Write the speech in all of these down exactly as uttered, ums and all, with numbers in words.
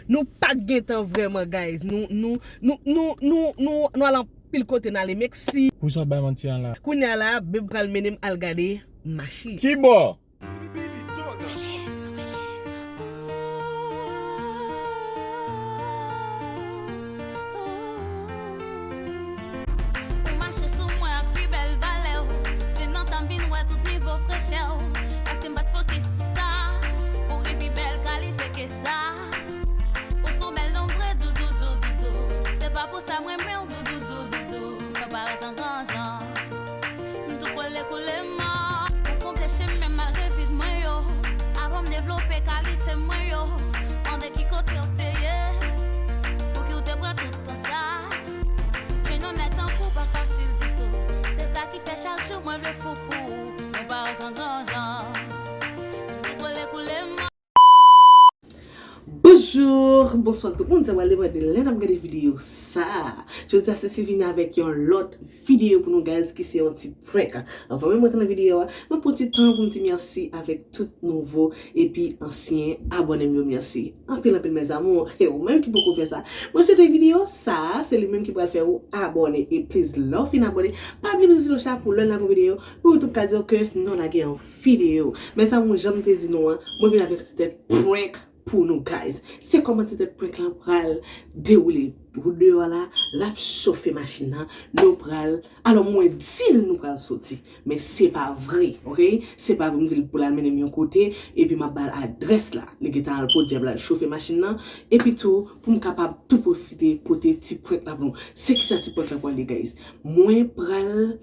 Nou pa t gen tan vrèman, guys. Nou, nou, nou, nou, nou, nou, nou al anpil kote, n ale Meksik. Poukisa w bay manti an la? Kounye a la, Beb pral mennen m al gade machin. Ki bò? Ou mache sou mwen ak pi bèl valè w. Se nan tan m vin wè tout nivo frechè w. Paske m pa t fokis sou sa. Ou gen pi bèl kalite ke sa. Ou s on bèl nonm vre, doudou, doudou, doudou. Se pa pou sa m renmen w, doudou, doudou, doudou. Mwen parèt an gran jan. M tou kole koule mò. Ou konble chemen malgre vid mwen yo. Avan m devlope kalite mwen yo. Mande ki kote w te ye. Pouki w te pran tout tan sa. Jwenn yon nèg tankou w pa fasil ditou. Se sa ki fè chak jou mwen vle fou pou ou. Mwen parèt an gran jan. M tou kole koule mò. Bonjou, bonswa tout moun, sa pral depann de lè n ap gade videyo sa. Jodi a, Sisi vini avèk yon lòt videyo pou nou, guys, ki se yon ti prank. Anvan menm mwen antre nan videyo a, mwen pran ti tan pou m di mèsi avèk tout nouvo epi ansyen abòne m yo, mèsi. Anpil, anpil, mes amours. E ou menm ki poko fè sa, mwen swete videyo sa, se li menm ki pral fè ou abòne. E please, lè w fin abòne, pa bliye peze ti kloch la pou lè n lage yon videyo, pou YouTube ka di w ke nou lage yon videyo. Mes amours, jan m te di nou an, mwen vin avèk ti tèt prank pou nou, guys. Se kòman ti tèt prank lan pral dewoule. Wout deyò a la, l ap chofe machin nan. Nou pral, alò mwen di l nou pral soti. Men se pa vre, oke? Se pa vre, m di l pou l al mennen m yon kote, epi m ap ba l adrès la. Li gentan al podyab la, l chofe machin nan. Epi tou, pou m kapab tou pwofite pote ti prank la pou nou. Se kisa ti prank la pral ye, guys? Mwen pral,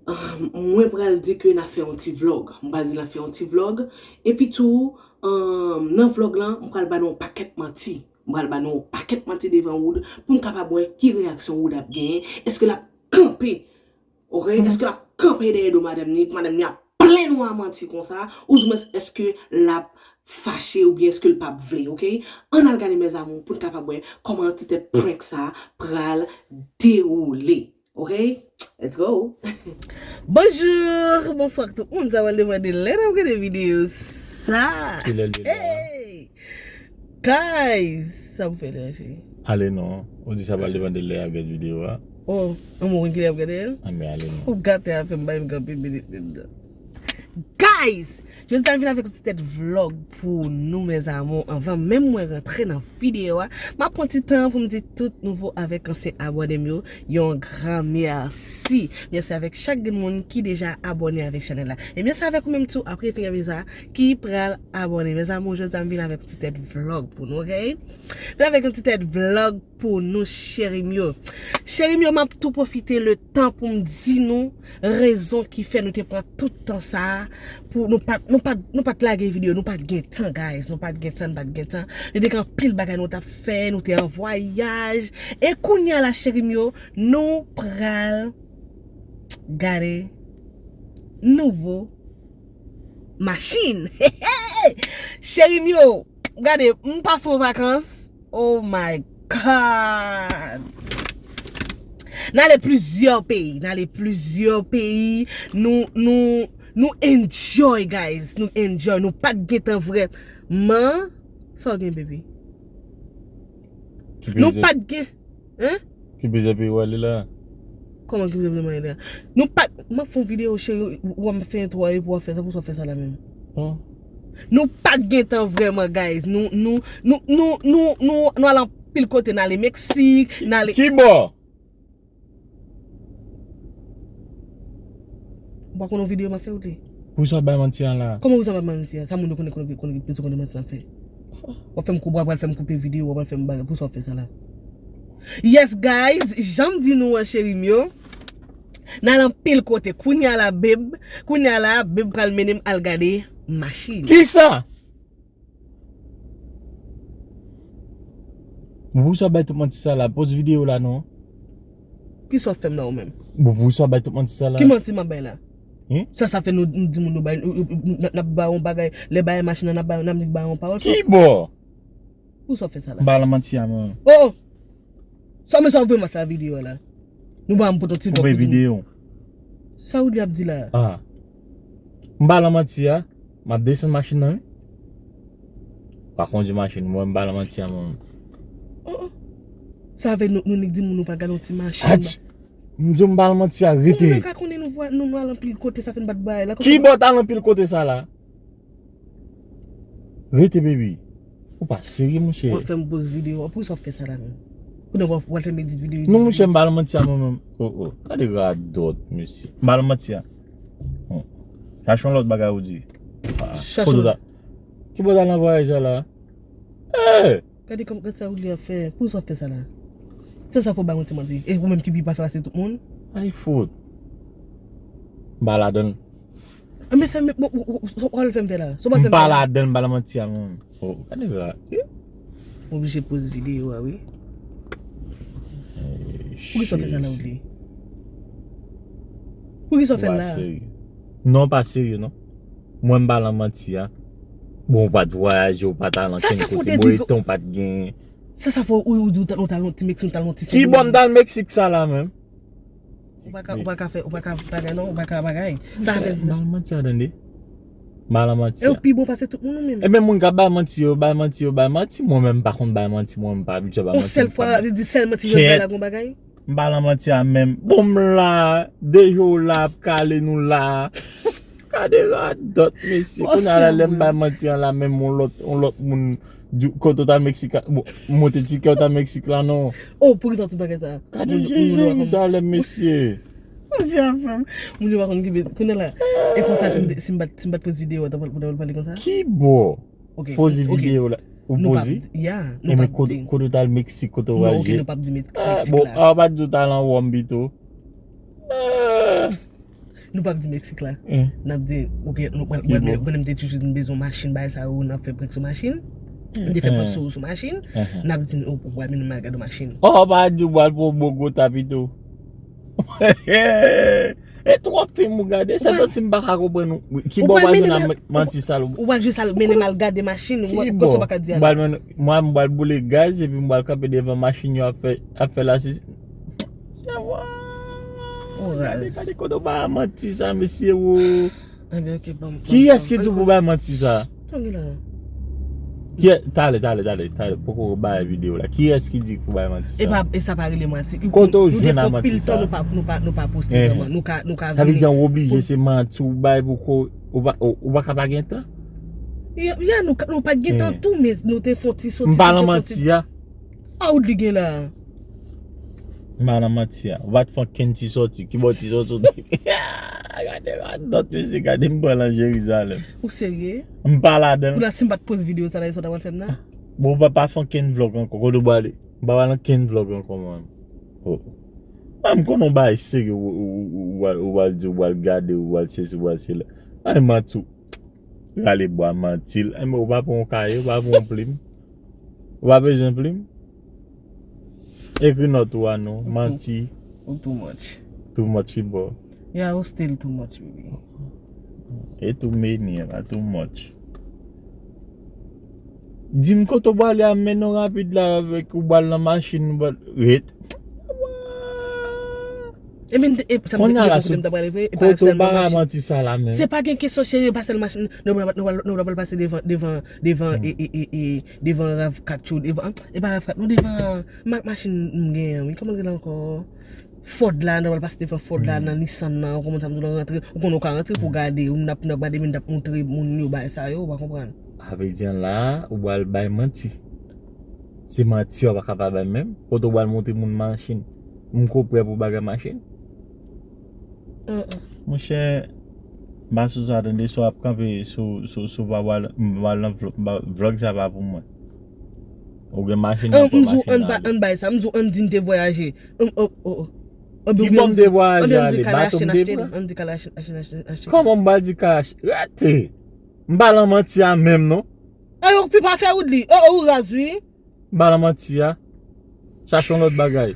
ah, mwen pral di ke n ap fè yon ti vlog. M pral di n ap fè yon ti vlog. Epi tou, ah, nan vlog lan, m pral ba nou yon pakèt manti. M pral ba nou yon pakèt manti devan Wood pou m kapab wè ki reyaksyon Wood ap genyen. Èske l ap kanpe? Oke? Èske l ap kanpe dèyè do madanm ni? Madanm ni ap plenn ou a manti konsa? Oudimwens, èske l ap fache oubyen èske l p ap vle? Oke? Ann al gade, mes amours, pou n kapab wè kòman ti tèt prank sa pral dewoule. Oke? Let's go! Bonjou, bonswa tout moun, sa pral depann de lè n ap gade videyo sa. Ki lè l ye la? Hey! Guys, sa pou fè lè a, cheri? Ale non. Ou di sa pral depann de lè y ap gade videyo a. Oh, an mwen ki lè y ap gade l? Anben, ale non. Ou gate afè m, bay m kanpe minit menm nan. Guys, jodi a m vin avèk yon ti tèt vlog pou nou, mes amours. Anvan menm mwen rantre nan videyo a, m ap pran ti tan pou m di tout nouvo avèk ansyen abòne m yo yon gran mèsi. Mèsi avèk chak grenn moun ki deja abòne avèk chanèl la. E mèsi avèk ou menm tou, apre fin gade videyo sa, ki pral abòne. Mes amours, jodi a m vin avèk yon ti tèt vlog pou nou, oke? Vin avèk yon ti tèt vlog pou nou, cheri m yo. Cheri m yo, m ap tou pwofite le tan pou m di nou rezon ki fè nou te pran tout tan sa a pou nou pa t, nou pa t, nou pa t lage videyo, nou pa t gen tan, guys, nou pa t gen tan, nou pa t gen tan. Nou te gen anpil bagay nou t ap fè, nou te an vwayaj. E kounye a la, cheri m yo, nou pral gade nouvo machin. Cheri m yo, gade, m pase yon vakans. Oh my God! N ale plizyè peyi, n ale plizyè peyi, nou, nou, nou enjoy, guys, nou enjoy, nou pa t gen tan vrèman. Sa w gen, baby? Nou pa t gen, hein? Ki plizyè peyi w ale la? Kòman ki plizyè peyi m ale la? Nou pa t, m ap fè yon videyo, cheri, w ap fè entwo a epi w ap fè sa, poukisa w fè sa la menm? Nou pa t gen tan vrèman, guys. Nou, nou, nou, nou, nou, nou, nou al anpil kote, n ale Meksik, n ale. Ki bò? Ou pa konn yon videyo m ap fè ou li? Poukisa w ap bay manti an la? Kòman poukisa m ap bay manti an? Sa moun yo konnen, konnen, konnen, konnen, konnen manti n ap fè. W ap fè m koupe, w ap fè m koupe videyo, w ap fè m bagay. Poukisa w ap fè sa la? Yes, guys, jan m di nou an, cheri m yo, n al anpil kote. Kounye a la, Beb, kounye a la, Beb pral mennen m al gade machin. Kisa? Bon, poukisa w ap bay tout manti sa la? Poz videyo la non. Kisa w ap fè m la ou menm? Bon, poukisa w ap bay tout manti sa la? Ki manti m ap bay la? Hein? Sa, sa fè nou, nou di moun nou bay, nou, nou, nou, n ap ba yon bagay, lè bay machin nan, n ap ba, n ap di bay yon pawòl. Ki bò? Poukisa w ap fè sa la? M pa nan manti a, man. Oh! Sa men sa w vle m ap fè a videyo a la? Nou ba m pote yon ti vlòg pou di nou. Videyo. Sa ou di ap di la? Ah. M pa nan manti a. M ap desann machin nan, wi. Pa kondwi machin, mwen m pa nan manti a, mwen. Oh, oh. Sa vle nou, nou nik di moun nou pa gade yon ti machin. Ach! M di w m pa nan manti a, rete. Moun ka konnen nou vwa, nou, nou al anpil kote, sa fè n bat bagay la. Ki bò t al anpil kote sa la? Rete, baby. Ou pa serye, monchè. W ap fè m poz videyo. Poukisa w ap fè sa la menm? Kounye a w ap fè m edit videyo. Non, monchè, m pa nan manti a, mwen menm. Oh, oh. Gade radòt, mesye. M pa nan manti a. Chache yon lòt bagay ou di. Chache yon lòt. Ki bò t al nan vwayaj sa la? Hey! Gade kòm gad sa Woodly ap fè. Poukisa w ap fè sa la? Se sa fò w bay yon ti manti. E ou menm ki pi pa fè pase tout moun? Ay fout. M pa ladann. Enben fè men ou al fè m fè la. Sa w pral fè m fè la? M pa ladann, m pa nan manti a moun. Oh, gade la. M oblije poz videyo a wi. Poukisa w fè sa la Woodly? Poukisa w fè l la? Non, pa serye non. Mwen m pa nan manti a. Bon, ou pa t vwayaje, ou pa t al ankenn kote, bon, etan ou pa t gen. Sa sa fè ou ou di ou t al ou t al yon ti Meksik, ou t al yon ti Sendomeng. Ki bò m t al Meksik sa la menm? Ou pa ka ou pa ka fè ou pa ka bagay non, ou pa ka bagay. Sa fè. M pa nan manti a tande. M pa nan manti a. E ou pi bon pase tout moun ou menm. Ebyen moun k ap bay manti yo bay manti yo bay manti, mwen menm m pa konn bay manti, mwen menm m pa abitye bay manti. Yon sèl fwa, li di sèl manti Jean-Pierre la gon bagay. M pa nan manti a menm. Bon m la, de jou w la ap kale nou la. Gade radòt mesye. Kounye a la lè m bay manti an la menm yon lòt yon lòt moun di kote w t al Meksik a, bon, monte tikè w t al Meksik la non. Oh, poukisa w di bagay sa? Gade jeri sa lè mesye. Moun yo pa konn kibe kounye a la. E konsa si m te- si m bat si m bat poz videyo a, w t ap pral pale konsa? Ki bò? Poze videyo la. Ou poze? Ya, nou p ap di. Kote w t al Meksik, kote w vwayaje? Non, ok, nou p ap di Meksik la. Bon, a w pa t di w t al an Wòm pito? Nou p ap di Meksik la. N ap di, ok, nou pral pral men m te toujou di m bezwen machin, bagay sa yo, n ap fè prank sou machin. M te fè prank sou sou machin. N ap di, ou pral mennen m al gade machin. Oh, w pa di w pral pran yon Bogota pito? E twòp fim ou gade, sètèsi m pa ka konprann ou. Ki bò w pral mennen m al manti sa l ou. Ou pral jis al mennen m al gade machin, ou wè sa w pa ka di a la. Mwen m pral boule gaz epi m pral kanpe devan machin yo ap fè ap fè lasisi. Sèvo. Gade gade kote w bay manti sa mesye wo. Kiyès ki di w pou bay manti sa? Kiyès, talè, talè, talè, talè, poko bay videyo la. Kiyès ki di pou bay manti sa? E pa, e sa pa rele manti. Kote w jwenn a manti sa? Nou te fè anpil tan nou pa, nou pa, nou pa poste vrèman. Nou ka, nou ka vini. Sa vle di an w oblije se manti w bay pou ko, ou pa, ou pa ka pa gen tan? Ya, nou, nou pa t gen tan tou, men nou te fè yon ti soti. M pa nan manti a. A ou li gen la? M pa nan manti a. Ou pa t fè ankenn ti sòti. Ki bò ti sòti ou te? Gade radòt mesye, gade m pran nan Jerizalèm. Ou serye? M pa ladan l. Kounye a si m pa t poz videyo sa la, e sa w ta pral fè m nan? Bon, ou pa, pa fè ankenn vlòg ankò. Kote w prale? M pa pral ankenn vlòg ankò mwen. Oh. Mwen m konnen w bagay serye, ou, ou, ou, ou pral di, ou pral gade, ou pral sesi, ou pral sela. Ay manti w. Rale bwa manti l. Enben, ou pa pran yon kaye, ou pa pran yon plim. Ou pa bezwen plim? Ekri nòt ou a non. Manti. Ou too much. Too much ki bò? Yeah, ou still too much, baby. E too many, e pa too much. Di m kote w prale a, m mennen w rapid la avèk ou pral nan machin, ou pral ret. Ebyen, e, sa m te, kote m t ap prale vre, e pa sèlman machin. Se pa gen kesyon cheri, e pa sèl machin. Nou pral, nou pral, nou pral pase devan, devan, devan, e, e, e, e, devan Rav Kat yo, devan, e pa Rav Kat, non, devan ma-, machin m genyen an, wi, kòman l rele ankò? Ford la, nou pral pase devan Ford la, nan Nissan nan, ou konprann sa m di w, nan rantre, ou konnen ou ka rantre pou w gade, ou n ap, n ap gade, men n ap montre moun yo bagay sa yo, ou pa konprann. Sa vle di an la, ou pral bay manti. Se manti a w pa ka pa bay menm. Kote w pral montre moun machin. M ko prè pou bagay machin. Monchè, m pa sou sa tande, si w ap kanpe sou, sou, sou pa pral, m pral nan vlòg, m pa, vlòg sa pa pou mwen. Ou gen machin nan, pran machin nan ale. Ann bay sa, m di w ann di n te vwayaje. Ki bò m te vwayaje ale? Bato m te pran? Ann di kal achte, achte, achte. Kòman m pral di kal achte? Rete! M pa nan manti a menm non. Ay ou pi pa fè Woodly. Oh, oh, ou raz wi. M pa nan manti a. Chache yon lòt bagay.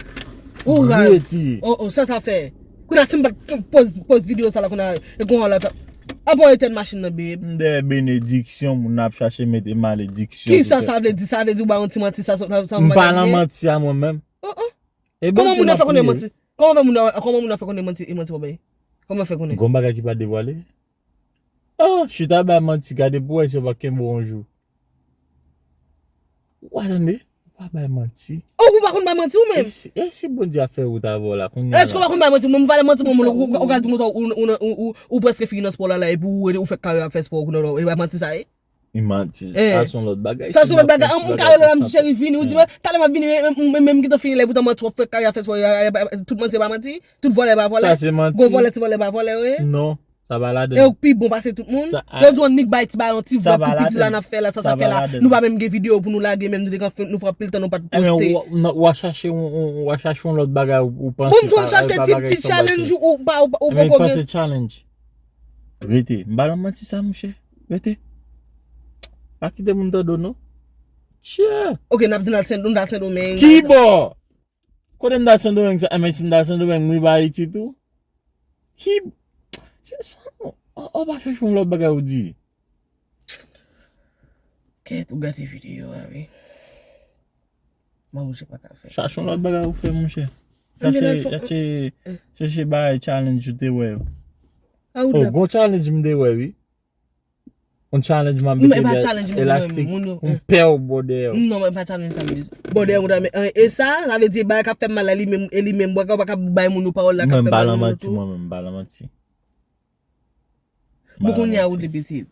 Ou raz. Oh, oh, sa sa fè. Kounye a si m pa t poz, poz videyo sa la kounye a, e kon w la ta. Apa w etèn machin nan, babe? M dèyè benediksyon, moun ap chache mete malediksyon sou tèt. Kisa sa vle di? Sa vle di ou bay yon ti manti sa, sa, sa, sa. M pa nan manti a mwen menm. Oh, oh. E Bondye m ap priye. Kòman moun nan fè konnen manti? Kòman moun nan fè konnen manti, e manti w ap bay? Kòman fè konnen? Gon bagay ki pa devwale? Oh, chita bay manti, gade pou w wè si yo pa kenbe w yon jou. Ou pa tande? Ou pa bay manti. Oh, ou pa konn bay manti ou menm? E si, e si Bondye ap fè wout avè w la, kounye a la? Èske ou pa konn bay manti? Mwen, m pa bay manti, mwen, ou, ou, ou ka di konsa, ou, ou, ou, ou, ou prèske fini nan spò la, la, epi ou, ou fè karyè ap fè spò, ou, non, non, e pa manti sa ye? Li manti. Eh. Sa se yon lòt bagay. Sa se yon lòt bagay. An, m ka rele la, m di, "Cheri, vini." Ou di, "Talè m ap vini, men, men, men, men, m gentan fini la, epoutan manti w ap fè karyè ap fè spò, tout manti e pa manti, tout vòlè e pa vòlè." Sa se manti. Gwo vòlè, ti vòlè e pa vòlè, wi. Non. Sa pa ladan. E ou pi bon pase tout moun. Yo di w annik bay ti ba yon ti vlòg tou piti la n ap fè la, sa, sa fè la. Nou pa menm gen videyo pou nou lage, menm nou te ka fè, nou fè anpil tan nou pa t poste. Ebyen, w a chache yon, w a chache yon lòt bagay ou panse. Bon, m konn chache ti, ti challenge ou pa, ou pa, ou poko gen. Challenge. Rete. M pa nan manti sa, monchè. Rete. Pa kite moun tande w, non. Tchè. Ok, n ap di n al Sen, n al Sendomeng. Ki bò? Kote m t al Sendomeng sa? Enben, si m t al Sendomeng, m rive Ayiti tou. Ki, se sa, non. Ou, ou pa chache yon lòt bagay ou di. Kèt, ou gate videyo a, wi. Mwen, monchè, pa ka fè. Chache yon lòt bagay ou fè, monchè. Chache, chache, chache bagay challenge ou te wè yo. Oh, gon challenge m te wè, wi. Yon challenge m ap mete elastik, yon pè bò dèyè w. Non, men pa challenge sa m di. Bò dèyè w, e sa, sa vle di bagay k ap fè m mal la, li menm, e li menm, bò ka, ou pa ka bay moun yo pawòl la k ap fè mal nan tou. Mwen, m pa nan manti, mwen menm, m pa nan manti. Bon, kounye a ou depese.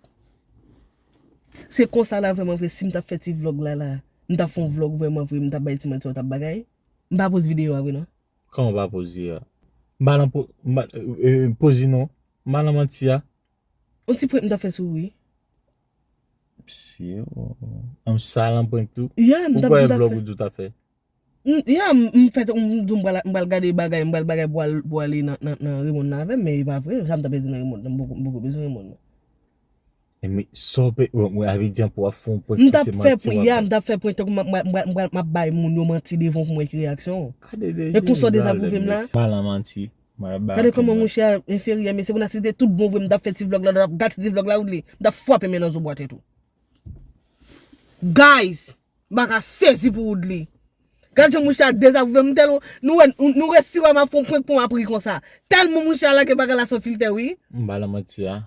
Se konsa la vrèman vre, si m t ap fè ti vlòg la la, m t ap fè yon vlòg vrèman vre, m t ap bay ti manti, w t ap bagay. M pa poze videyo a vre non. Kòman w pa poze a? M pa nan po-, m pa, eh, eh, poze non. M pa nan manti a. Yon ti prank m t ap fè sou ou wi. Si, oh. An sa l an prank tou? Yeah, m t ap, m t ap fè. Ou kwè vlòg ou di w t ap fè? Mm, yeah, m, m fè, m di w m pral, m pral gade bagay, m pral bagay pou al, pou ale nan, nan, nan Raymond nan avè m, men e pa vre, sa m t ap di nan Raymond nan, m poko, m poko bezwen Raymond nan. Ebyen, sa w pe, bon, mwen, avè di an pou w ap fè yon prank ki se manti w ap bay. M t ap fè, yeah, m t ap fè prank tankou m ap, m ap, m ap, m ap bay moun yo manti devan w pou m wè ki reyaksyon w. Gade de Jezi a, lèt mesye. E konsa w dezavouve m la? M pa nan manti. Gade kòman monchè a enferyè, mesye, kounye a si se te tout bon vre, m t ap fè ti vlòg la, m t ap gate ti vlòg la, Woodly. M t ap frape men nan zo bwat tèt ou. Guys, m pa ka sezi pou Woodly. Gad jan monchè a dezavouve m, tèl nou wè, nou resi wè m ap fè yon prank pou m ap ri konsa. Tèlman monchè a lage bagay la san filtè, wi. M pa nan manti a.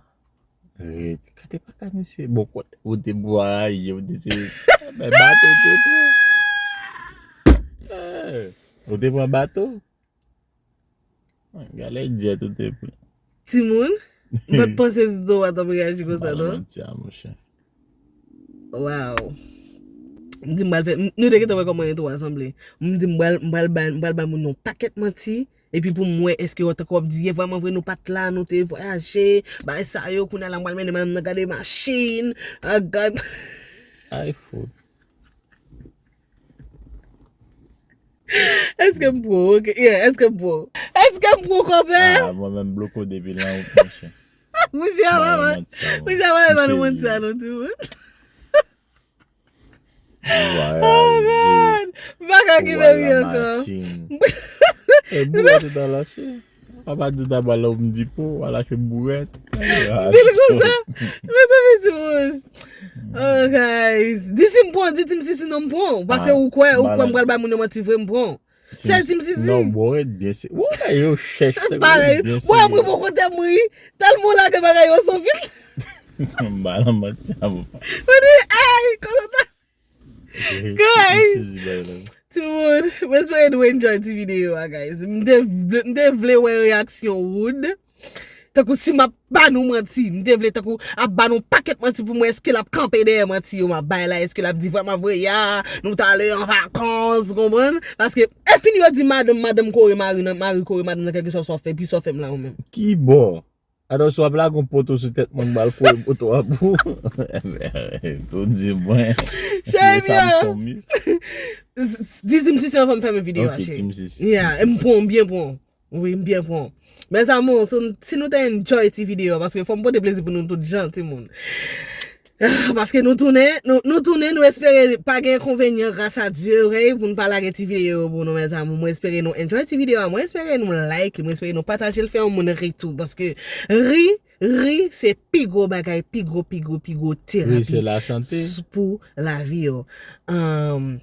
Ret. Gade bagay mesye. Bon, kot ou te bwa ye, ou te se. Men bato te pran. Eh, ou te pran bato? Gade dyèt ou te pran. Timoun, m pa t panse Zito a t ap reyaji konsa non. M pa nan manti a, monchè. Wow. M di m pral fè, m, nou te gentan wè kòman entwo a sanble. M di m pral, m pral bay, m pral bay moun yon pakèt manti. Epi pou m wè èske yo tankou w ap di, ye vrèman vre nou pa t la, nou te vwayaje, bagay sa yo, kounye a la m pral mennen madanm nan gade machin, ak gad. Ay fout. Èske m pran w? Ok, yeah, èske m pran w? Èske m pran w, kòpè? Ah, mwen menm bloko depi lan ou, monchè. Monchè, mwen, monchè, mwen pa nan manti a non, timoun. Oh God! M pa ka kenbe ri ankò. E bou a tout a lache. Papa di ta ba lòm di po, w a lache bourèt. M di l konsa. Mezanmi, timoun. Oh, guys. Di si m pran, di Team Sisi non m pran. Paske ou kwè, ou kwè m pral bay moun yo manti vre m pran. Se Team Sisi. Non, bourèt byen se. Ou wè yo chèch. Parèy. Mwen, mwen, bon kote m ri. Tèlman w lage bagay yo san filtè. M ba l manti a, bon. Mwen di, ay, konsa. Guys, timoun, m espere nou enjoy ti videyo a, guys. M te vle, m te vle wè reyaksyon Wood. Tankou si m ap ba nou manti, m te vle tankou ap ba nou pakèt manti pou m wè èske l ap kanpe dèyè manti yo m ap bay la, èske l ap di vrèman vre, ya, nou t ale an vakans, ou konprann? Paske, e fin yo di madanm, madanm kore mari nan, mari kore madanm nan, kèlkeswa sa w fè, epi sa w fè m la ou menm. Ki bò? Atò, si w ap lage yon poto sou tèt mwen, m pral kore poto a pou ou. Tou di mwen. Cheri, Samsung, wi. Di Team Sisi anvan m fèmen videyo a, cheri. Ok, Team Sisi, yeah, Team Sisi. M pran w, m byen pran w. Wi, m byen pran w. Mes amours, so, si nou te enjoy ti videyo a, paske fò m pote plezi pou nou tout jan, timoun. Ah, paske nou tounen, nou, nou tounen, nou espere pa gen enkonvenyan, gras a Dye, ok, pou n pa lage ti videyo pou nou, mes amours. Mwen espere nou enjoy ti videyo a, mwen espere nou like, mwen espere nou pataje l, fè yon moun ri tou, paske ri, ri, se pi gwo bagay, pi gwo, pi gwo, pi gwo terapi pou lavi yo. Anm,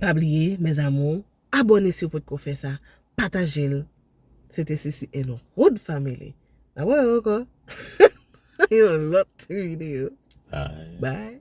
pa bliye, mes amours, abòne si w potko fè sa, pataje l. Se te Sisi and Wood Family. N ap wè yo ankò. Yon lòt ti videyo. Bye. Bye.